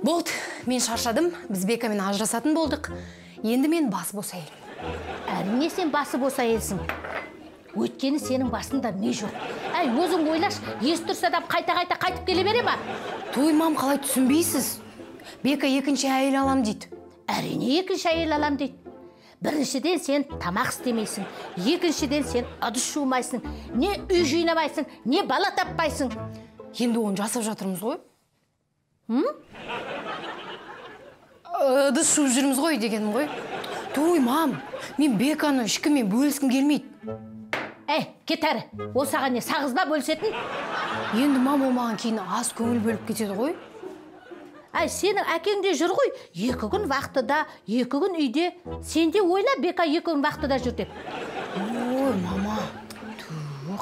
Болды, мен шаршадым, біз Бекамен ажырасатын болдық. Енді мен басы бос әйел. Әрине сен басы бос әйелсің. Өйткені сенің басында ми жоқ. Әй, өзің ойлаш, ес дұрыс адам қайта-қайта қайтып келе бере ма? Той, мам, қалай түсінбейсіз? Бека екінші әйел алам дейді. Әрине екінші әйел алам дейді. Біріншіден сен тамақ істемейсің, екіншіден сен ыдыс жумайсың, не үй жинамайсың, не бала таппайсың. Енді оны жасап жатырмыз ғой. Ыдыс жуып жүрміз ғой дегенім ғой. Той, мам, мен Беканы ешкіммен бөліскім келмейді. Әй, кет әрі. Ол саған не, сағыз ба бөлісетін? Енді мам, ол маған кейін аз көңіл бөліп кетеді ғой. Әй, сенің әкең де жүр ғой. 2 күн вақтыда, 2 күн үйде. Сен де ойла, Бека 2 күн вақтыда жүр деп. Ой, мама. Ту,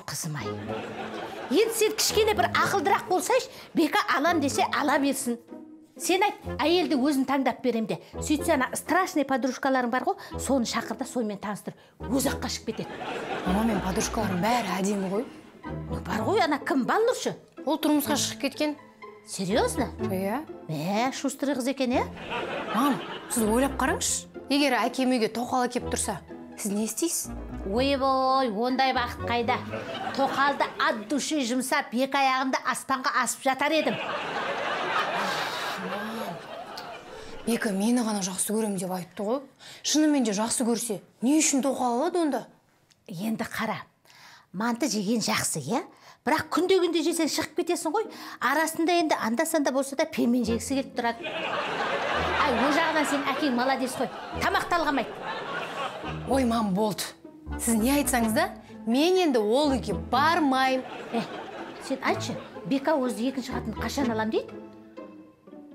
қызым ай. Енді сен кішкене бір ақылдырақ болсайшы, Бека алам десе ала берсін. Сен айт, әйелді өзін таңдап берем де. Сөйтсе ана страшный подружкаларың бар ғой, соны шақыр да сонымен таныстыр. Өзі ақ қашып кетеді. Мама, мен подружкаларым бәрі әдемі ғой. Бар ғой, ана кім, Балнұршы? Ол тұрмысқа шығып кеткен. Серьезно? Иә. Мә, шустрый қыз екен, иә? Мам, сіз ойлап қараңызшы. Егер әкем үйге тоқал әкеп тұрса, сіз не істейсіз? Ойбой, ондай бақыт қайда? Тоқалды от души жұмсап, 2 аяғымды аспанға асып жатар едім. Бека мені ғана жақсы көрем деп айтты ғой. Шынымен де жақсы көрсе, не үшін тоқал алады онда? Енді қара, манты жеген жақсы, иә? Бірақ күнде-күнде жесең шығып кетесің ғой. Арасында енді анда-санда болса да пельмен жегісі келіп тұрады. Ай, ол жағынан сен әкең молодец қой. Тамақ талғамайды. Ой, мам, болды. Сіз не айтсаңыз да, мен енді ол үйге бармаймын. Сен айтшы, Бека өзі екінші қатын қашан алам дейді?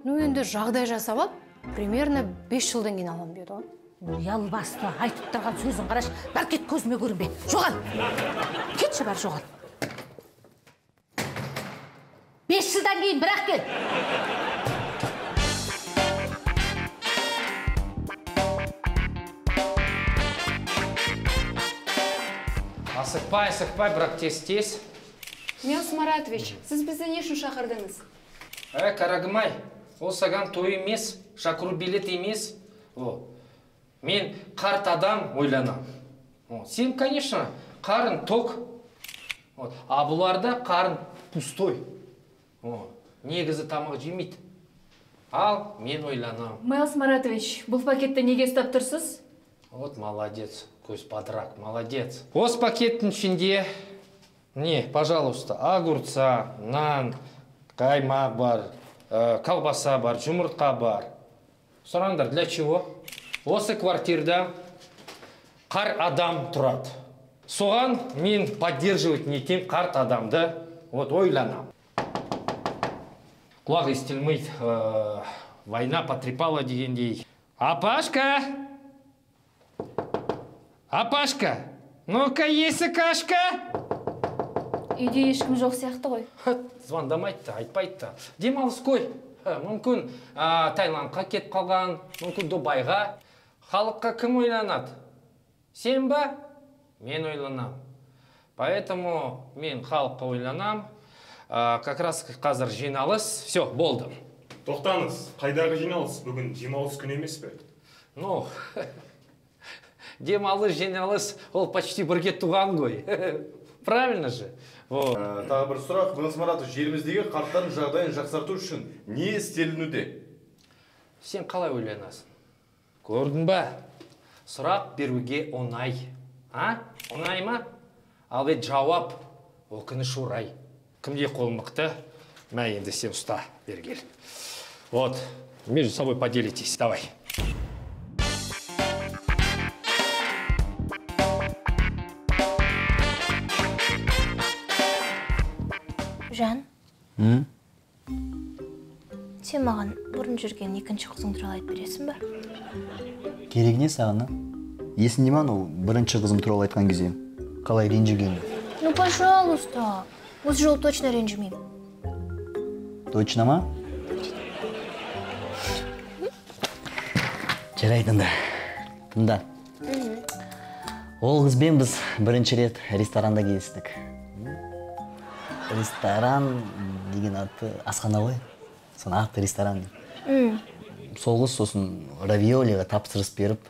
Ну, енді жағдай жасап алып, примерно 5 жылдан кейін алам деді ғой. Ұялбасты, айтып тұрған сөзін қарашы. Бар кет, көзіме көрінбе. Жоғал. Кетші, бар, жоғал. 5 жылдан кейін бірақ кел. Асықпай, асықпай, бірақ тез-тез. Мелс Маратович, сіз бізді не үшін шақырдыңыз? Ә, қарағым-ай, ол саған той емес, шақыру билет емес. Мен қарт адам ойланам. Сен, конечно, қарын тоқ, а бұларда қарын пустой. Негізі тамақ жемейді. Ал мен ойланам. Мелс Маратович, бұл пакетті неге ұстап тұрсыз? Вот молодец, көз падрак, молодец. Осы пакеттің ішінде, не, пожалуйста, огурца, нан, қаймақ бар, колбаса бар, жұмыртқа бар. Сұраңдар, для чего? Осы квартирда қар адам тұрады. Соған мен поддерживать нетем қарт адамды, вот ойланам. Құлақ естілмейді, война потрепала дегендей. Апашка! Апашка! Ну-ка, есі кашка! Үйде ешкім жоқ сияқты ғой. Звондамайды да, айтпайды да. Демалыс қой. Мүмкін Таиландқа кетіп қалған, мүмкін Дубайға. Халыққа кім ойланады? Сен ба? Мен ойланам. Поэтому мен халыққа ойланам. Как раз қазір жиналыс. Все, болды. Тоқтаңыз, қайдағы жиналыс? Бүгін демалыс күні емес пе? Ну, демалыс, жиналыс, ол почти бірге туған ғой. Правильно же? Тағы бір сұрақ, Мелс Маратович, еліміздегі қарттардың жағдайын жақсарту үшін не істелінуде? Сен қалай ойланасың? Көрдің ба? Сұрақ беруге оңай. А? Оңай ма? Ал ведь жауап өкініш орай. Кімде қол мықты? Мә, енді сен ұста, бері кел. Вот, между собой поделитесь, давай. Жан, сен маған бұрын жүрген екінші қызың туралы айтып бересің ба? Керек не саған, а? Есіңде ме анау бірінші қызым туралы айтқан кезде қалай ренжігенін? Ну, пожалуйста. Осы жолы точно ренжімеймін. Точно ма? Точно. Жарайды онда. Тыңда. Ол қызбен біз бірінші рет ресторанда кездестік. Ресторан деген аты асхана ғой. Соны аты ресторан деп. Сол қыз сосын равиолиға тапсырыс беріп,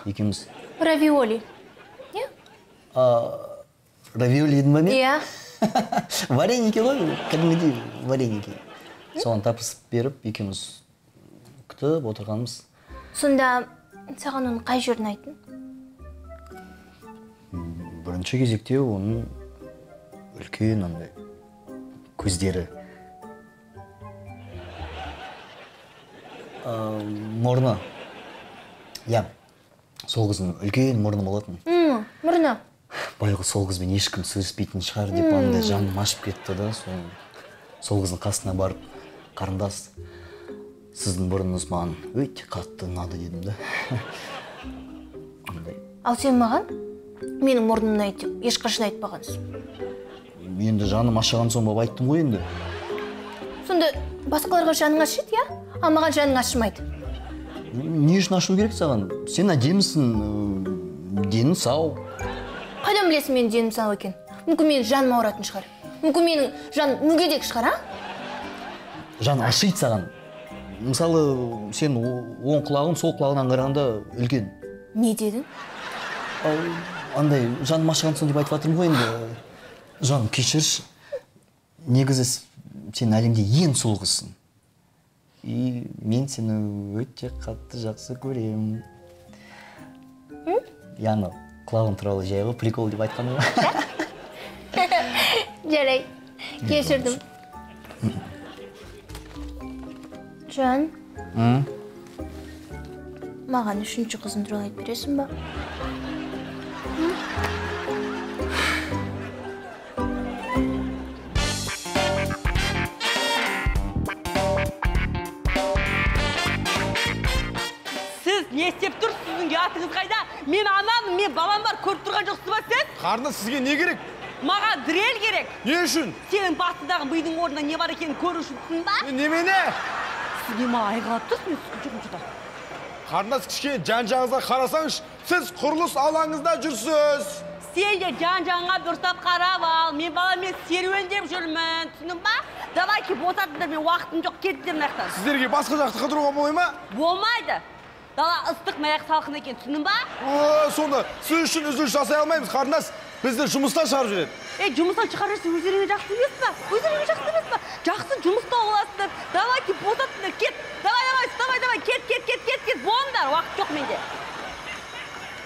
екеуміз. Равиоли? Не? Равиоли дедің ба мен? Иә. Вареники ғой, кәдімгідей вареники. Соған тапсырыс беріп, екеуміз күтіп отырғанбыз. Сонда саған оның қай жерін айттың? Бірінші кезекте оның үлкен андай көздері. Мұрны. Иә, сол қыздың үлкен мұрны болатын. Мұрны. Байғұс сол қызбен ешкім сөйлеспейтін шығар деп андай жаным ашып кетті да. Сол қыздың қасына барып, қарындас, сіздің мұрныңыз маған өте қатты ұнады дедім да. Андай. Ал сен маған менің мұрным ұнайды деп ешқашан айтпағансың. Енді жаным ашыған соң болып айттым ғой енді. Сонда басқаларға жаның ашиды, иә? Ал маған жаның ашымайды. Не үшін ашу керек саған? Сен әдемісің, денің сау. Қайдан білесің менің денім сау екен? Мүмкін менің жаным ауыратын шығар. Мүмкін менің жаным мүгедек шығар, а? Жан ашиды саған. Мысалы, сен оң құлағың сол құлағынан қарағанда үлкен. Не дедің? Андай жаным ашыған соң деп айтып жатырмын ғой енді. Жаным, кешірші. Негізі сен әлемде ең сұлу қызсың. И мен сені өте қатты жақсы көремін. Яғни құлағым туралы жай ғой, прикол деп айтқаным ғой. Жарай, кешірдім. Жан, маған үшінші қызың туралы айтып бересің ба? Сіз не істеп тұрсыз? Сіздің ұятыңыз қайда? Мен анамын, мен балам бар, көріп тұрған жоқсыз ба сіз? Қарындас, сізге не керек? Маған дрель керек. Не үшін? Сенің басындағы мидың орнында не бар екенін көру үшін, түсіндің ба? Немене? Сіз не маған айғайлап тұрсыз, мен түсінген жоқпын что-то. Қарындас, кішкене жан-жағыңызға қарасаңызшы, сіз құрылыс алаңыңызда жүрсіз. Сен де жан-жағыңа дұрыстап қарап ал. Мен баламмен серуендеп жүрмін, түсіндің ба? Давай ки босатыңдар, мен уақытым жоқ, кетіңдер мына жақтан. Сіздерге басқа жақты қыдыруға болмай ма? Болмайды. Дала ыстық, мына жақ салқын екен, түсіндің ба? О, сонда сіз үшін үзіліс жасай алмаймыз, қарындас. Бізді жұмыстан шығарып жібереді. Ей, жұмыстан шығарып жіберсе, өздеріңе жақсы емес па? Өздеріңе жақсы емес па? Жақсы жұмыс тауып аласыңдар. Давай ки босатыңдар, кет. Давай, давай, давай, давай, кет, кет, кет, кет, кет. Болыңдар, уақыт жоқ менде.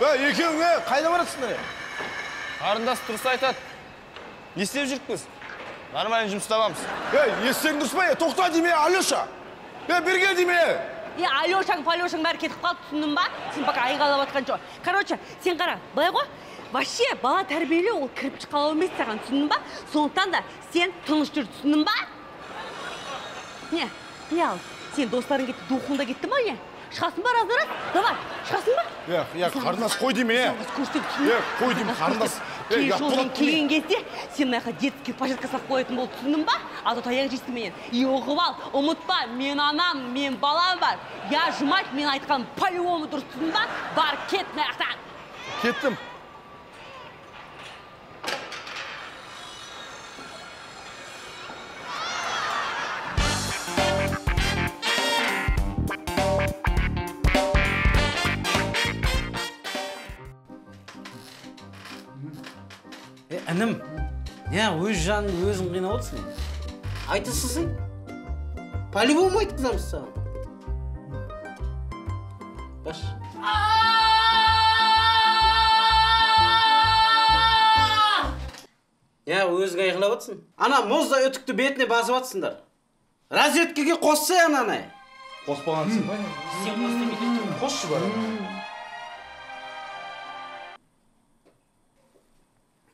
Ей, екеуің, қайда барасыңдар? Қарындас дұрыс айтады. Не істеп жүріппіз? Нормально жұмыс табамыз. Ей, естің дұрыс па? Тоқта деме, Алеша. Ей, берге деме. Е, Алешаң, Палешаң бәрі кетіп қалды, түсіндің ба? Сен пока айғайлап жатқан жоқ. Короче, сен қара, былай ғой. Вообще, бала тәрбиелеу ол кірпіш қалау емес саған, түсіндің ба? Сондықтан да сен тыныш жүр, түсіндің ба? Не, не ал, сен достарың кетті, духың да кетті ма, не? Шығасың ба, раз-раз? Давай, шығасың ба? Е, е, қарындас, қой деме. Е, қой деймін, қарындас. Жолдан келген кезде сен мына жаққа детский площадка салып қоятын болды, түсіндің ба? А то таяқ жейсің менен. И оқып ал, ұмытпа, мен анам, мен балам бар. Я ж мать, мен айтқаным по-любому дұрыс, түсіндің ба? Бар, кет мына жақтан. Кеттім. Інім, не өз жаныңды өзің қинап отырсың? Айтысысың? По-любому айтқызамыз саған. Баш. Не өзің айқайлап отырсың? Ана мұздай үтікті бетіне басып жатсыңдар. Розеткеге қоссай ананы. Қоспағансың ба? Сен қос демейді. Қосшы бар.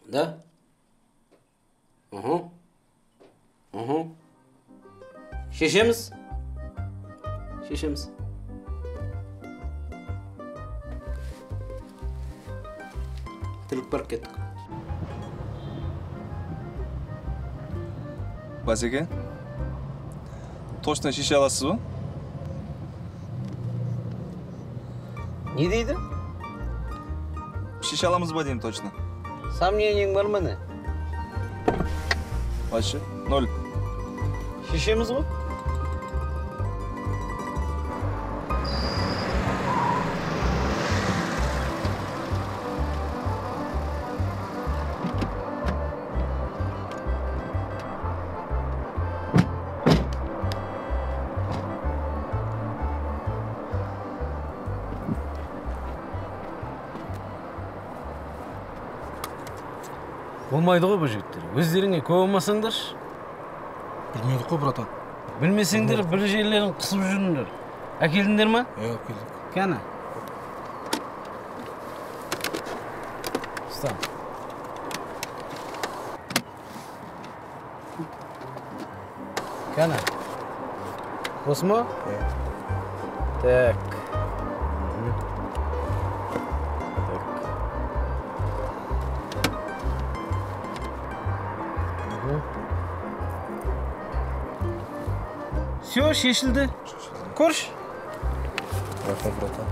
Да? Угу. Угу. Шешеміз. Шешеміз. Тілік барып кеттік. Басеке, точно шеше аласыз ба? Не дейді? Шеше аламыз ба деймін точно. Сомнениең бар ма не? Вообще, ноль. Шешеміз ғой? Болмайды ғой бұл жігіттер. Өздеріңе көп алмасаңдаршы. Білмедік қой, братан. Білмесеңдер, бір жерлерін қысып жүріңдер. Әкелдіңдер ма? Иә, әкелдік. Кәні. Ұста. Кәні. Осы ма? Иә. Так. Все, шешілді. Көрші. Рахмет, братан.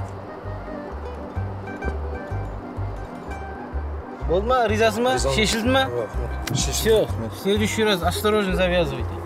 Болды ма? Ризасың ба? Шешілді ма? Рахмет. Все, в следующий раз осторожно завязывайте.